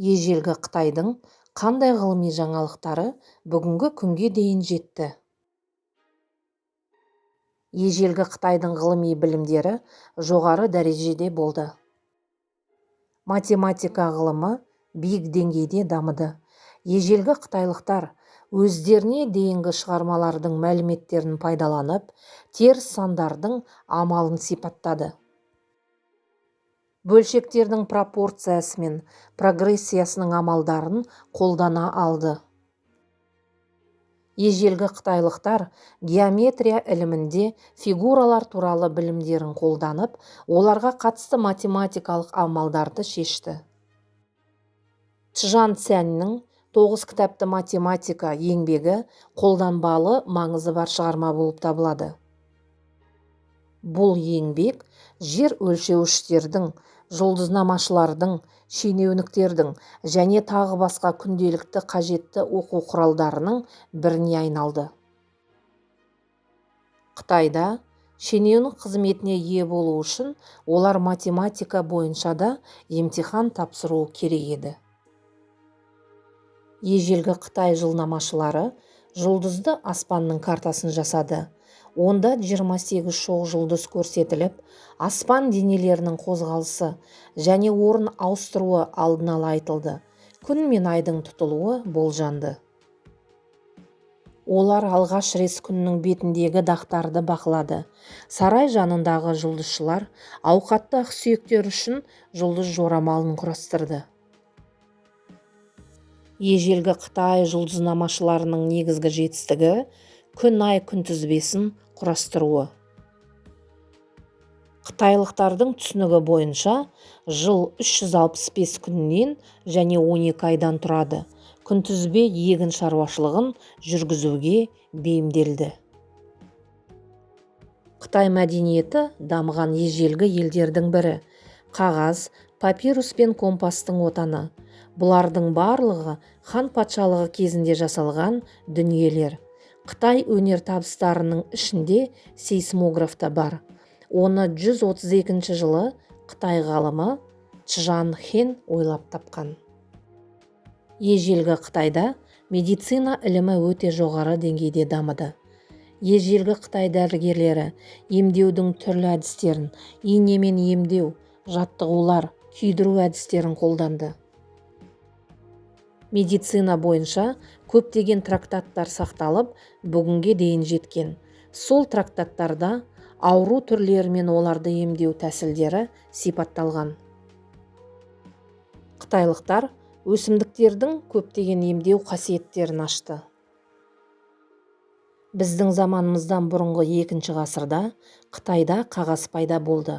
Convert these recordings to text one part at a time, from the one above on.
Ежелгі Қытайдың қандай ғылыми жаңалықтары бүгінгі күнге дейін жетті? Ежелгі Қытайдың ғылыми білімдері жоғары дәрежеде болды. Математика ғылымы биік деңгейде дамыды. Ежелгі қытайлықтар өздеріне дейінгі шығармалардың мәліметтерін пайдаланып, теріс сандардың амалын сипаттады. Бөлшектердің пропорциясы мен прогрессиясының амалдарын қолдана алды. Ежелгі қытайлықтар геометрия ілімінде фигуралар туралы білімдерін қолданып, оларға қатысты математикалық амалдарды шешті. Чжан Цяньнің «Тоғыз кітапты математика» еңбегі қолданбалы маңызы бар шығарма болып табылады. Бұл еңбек жер өлшеуіштердің, жұлдызнамашылардың, шенеуніктердің және тағы басқа күнделікті қажетті оқу құралдарының біріне айналды. Қытайда шенеунік қызметіне ие болу үшін олар математика бойынша да емтихан тапсыруы керек еді. Ежелгі Қытай жылнамашылары жұлдызды аспанның картасын жасады. Онда 28 шоқ жұлдыз көрсетіліп, аспан денелерінің қозғалысы және орын ауыстыруы алдын ала айтылды, күн мен айдың тұтылуы болжанды. Олар алғаш рет күннің бетіндегі дақтарды бақылады. Сарай жанындағы жұлдызшылар ауқатты ақсүйектер үшін жұлдыз жорамалын құрастырды. Ежелгі Қытай жұлдызнамашыларының негізгі жетістігі – күн-ай күнтізбесін құрастыруы. Қытайлықтардың түсінігі бойынша, жыл 365 күннен және 12 айдан тұрады. Күнтізбе егін шаруашылығын жүргізуге бейімделді. Қытай мәдениеті дамыған ежелгі елдердің бірі. Қағаз, папирус пен компастың отаны. Бұлардың барлығы Хан патшалығы кезінде жасалған дүниелер. Қытай өнертабыстарының ішінде сейсмограф та бар. Оны 132 жылы қытай ғалымы Чжан Хен ойлап тапқан. Ежелгі Қытайда медицина ілімі өте жоғары деңгейде дамыды. Ежелгі қытай дәрігерлері емдеудің түрлі әдістерін, инемен емдеу, жаттығулар, күйдіру әдістерін қолданды. Медицина бойынша көптеген трактаттар сақталып, бүгінге дейін жеткен. Сол трактаттарда ауру түрлері мен оларды емдеу тәсілдері сипатталған. Қытайлықтар өсімдіктердің көптеген емдеу қасиеттерін ашты. Біздің заманымыздан бұрынғы екінші ғасырда Қытайда қағаз пайда болды.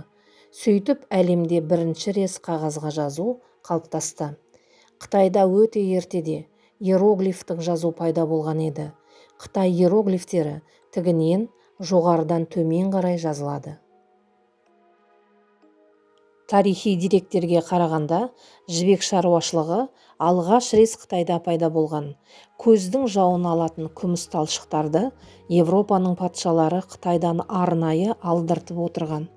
Сөйтіп, әлемде бірінші рет қағазға жазу қалыптасты. Қытайда өте ертеде иероглифтік жазу пайда болған еді. Қытай иероглифтері тігінен, жоғарыдан төмен қарай жазылады. Тарихи деректерге қарағанда, жібек шаруашылығы алғаш рет Қытайда пайда болған. Көздің жауын алатын күміс талшықтарды Европаның патшалары Қытайдан арнайы алдыртып отырған.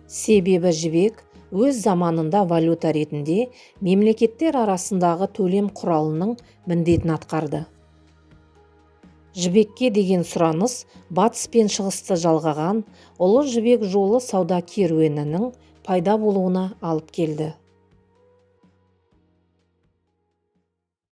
Себебі жібек өз заманында валюта ретінде мемлекеттер арасындағы төлем құралының міндетін атқарды. Жібекке деген сұраныс батыс пен шығысты жалғаған Ұлы жібек жолы сауда керуенінің пайда болуына алып келді.